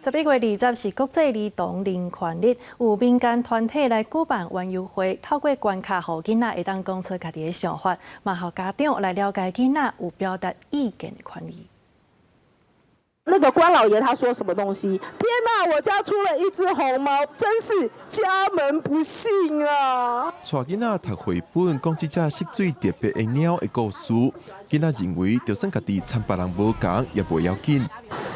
11月20是國際兒童人權日，有民間團體來舉辦園遊會，透過關卡，予囡仔會當講出家己的想法，嘛予家長來了解囡仔有表達意見的權利。那個關老爺他說什麼東西？天哪，我家出了一隻紅貓，真是家門不幸啊！帶囡仔讀繪本，講這隻色水特別的貓的故事。囡仔認為，就算家己參別人無仝，也袂要緊。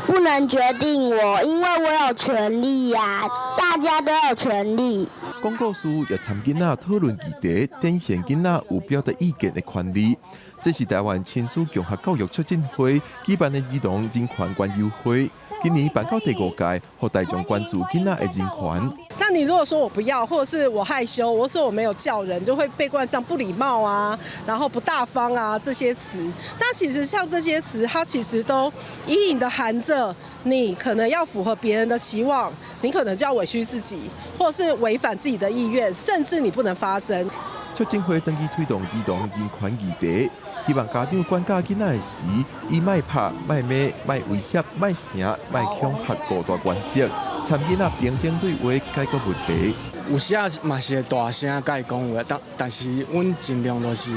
不能決定我，因為我有權利呀，大家都有權利。講故事也參囡仔討論議題，展現囡仔有表達意見的權利。這是台灣親子共學教育促進會舉辦的兒童人權園遊會，今年辦到第五屆，予大眾關注囡仔的人權。那你如果說我不要，或者是我害羞，我說我沒有叫人，就會被冠上不禮貌啊，然後不大方啊這些詞。那其實像這些詞，它其實都隱隱的含着你可能要符合別人的期望，你可能就要委屈自己，或是違反自己的意願，甚至你不能發聲。促進會長期推動兒童人權議題，希望家長管教囡仔的時，以莫拍、莫罵、莫威脅、莫疼、莫恐嚇五大原則，參囡仔平等對話解決問題。有時仔嘛是會大聲共伊講話，但是阮盡量就是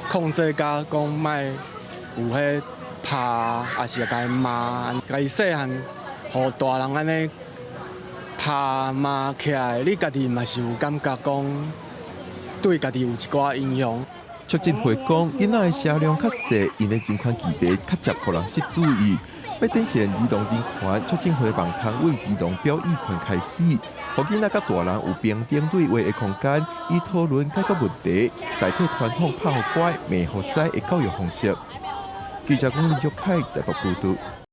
控制甲講莫有彼拍，抑是共伊罵，家己細漢予大人按呢拍罵起來，你家己嘛是有感覺講對家己有一寡影響。促進會講，囡仔的聲量較細，𪜶的人權議題較捷予人吸注意。欲展現兒童人權，促進會網通為兒童表意權開始，予囡仔佮大人有平等對話的空間，以討論解決問題，代替傳統拍予乖、罵予知的教育方式。記者龔玉凱台北報導。